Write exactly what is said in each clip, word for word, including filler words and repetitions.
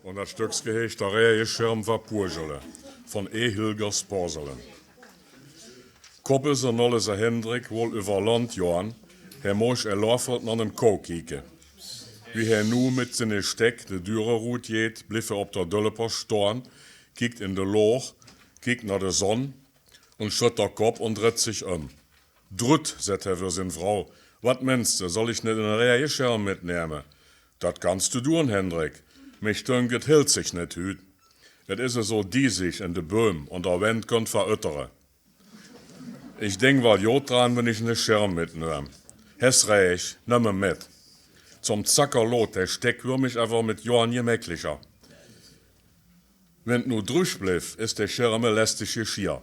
Un dat Stöckske heescht De Räajeschirm va Puagele, von E. Hilgers Porselen. Koppels en nolle se Hendrik wol üvver Land joan, he moch e Loafelt na nem Kouh kieke. Wie he nu met sinne Steck de Döre rut jeet, blief he op der Dölper stoan, kiekt in de Looch, kiekt na de Sonn un schudt der Kopp un drett sich öm. Drüt, sett he vör sin Frau, wat meenst de, soll ich net en Räajeschirm metnäme? Dat kannst de dun, Hendrik. Mich dönk, et helt sich net hüt. Et is esu diesig en de Böm un der Wend könnt veröttere. Ich denk wal jod dran, wenn ich ne Schirm metnöm. Hes räch, nöm em met. Zum Zackerlot, de Steck wör mich ävver met joan jemäklicher. Wenn et nu drüg bliff, is de Schirm e lästig Jeschier.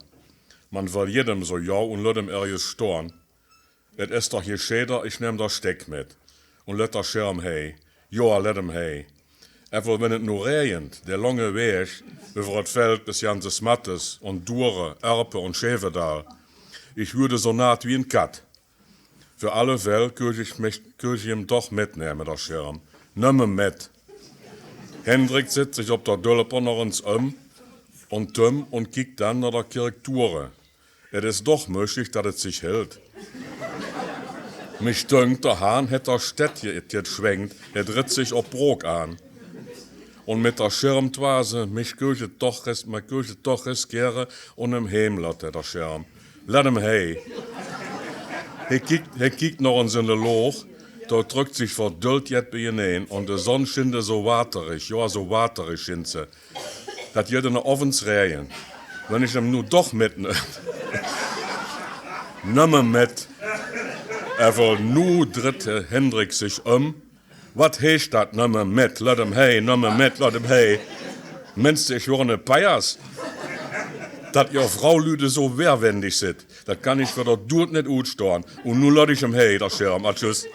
Man well jedem so jo un lött em erjes stoan. Et es doch jescheder, ich nemm der Steck met un lett der Schirm hei. Joa, lett em hei. Ävver wenn et nu räajent, de lange Wäg üvver et Feld bes Janses Mattes un Dure, Erpe un Schävedal, ich würd esu naat wie en Katt. För alle Fäll könnt ich mich, könnt ich em doch metnäme, der Schirm. Nöm em met. Hendrik sett sich op der Dölper noch ens öm un töm un kiekt dann na der Kirk Dure. Et es doch möglich, dat et sich helt. Mich dönk, der Hahn hät der Steck je-, jetschwenkt, et drett sich op Brok an. Un met der Schirm twase, mich könnt et doch ris-, man könnt et doch riskere un em heim lotte, der Schirm. Lett em hei. He kiekt, he kiekt noch ens in de Looch, do dröckt sich verdöllt jet bejeneen un de Sonn schient esu waterig, joa, esu waterig schient se. Dat jett en de Ovvens räajen. Wenn ich em nu doch metnöm. Nöm em met. Ävver nu drett Hendrik sich öm. Wat heescht dat, nöm em met, lött em hei, nöm em met, lött em hei? Meenst de, ich wör ne Pajas? Dat ehr Fraulüde so wehrwendig sidd, dat kann ich för der Dud net utstoan. Un nu lött ich em hei, der Schirm. Adjüs.